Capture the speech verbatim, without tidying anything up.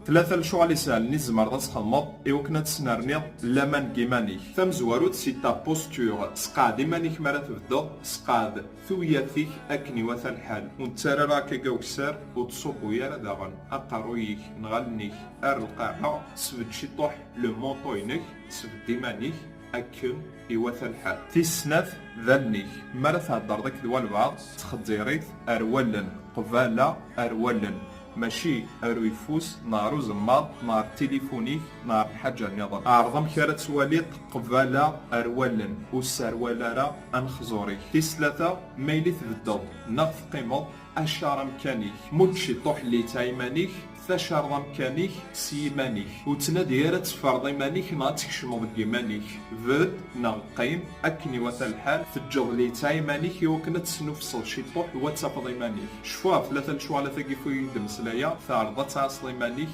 Tlata lecɣal isehlen i tzemreḍ ad txedmeḍ i wakken ad tesnerniḍ laman deg iman-ik. Tamezwarut, c'est ta posture. Sqeɛd iman-ik mi ara tbeddeḍ, sqeɛd tuyat-ik akken iwata lḥal. Ur nettarra ara akka deg awekser, ur ttṣubbu ara daɣen aqerruy-ik neɣ allen-ik ar lqaɛa. Sbedd ciṭuḥ le menton-inek, sbedd iman-ik akken iwata lḥal. Tis snat, d allen-ik. Mi ara theddreḍ akked walbeɛḍ, ttxezzir-it ar wallen, qbala ar wallen. Mačči ar uyeffus, neɣ ar uzemmaḍ, neɣ ar tilifun-ik, neɣ ar lḥaǧa nniḍen. Ɛreḍ amek ara twaliḍ qbala ar wallen, ur sserwal ara anexẓur-ik. Tis tlata, ma yili tbeddeḍ neɣ teqqimeḍ, acar amkan-ik. Mudd ciṭuḥ llit iman-ik, tacarḍ amkan-ik s yiman-ik. Ur ttnadi ara ad teffreḍ iman-ik neɣ ad tkecmeḍ deg iman-ik. Bedd neɣ qqim akken iwata lḥal, teǧǧeḍ llit iman-ik i wakken ad tesnufseḍ ciṭuḥ u ad tafeḍ iman-ik. Cfu ɣef tlata lecɣalat-agi ɣef i d-mmeslayeɣ, teɛreḍ ad tɛasseḍ iman-ik,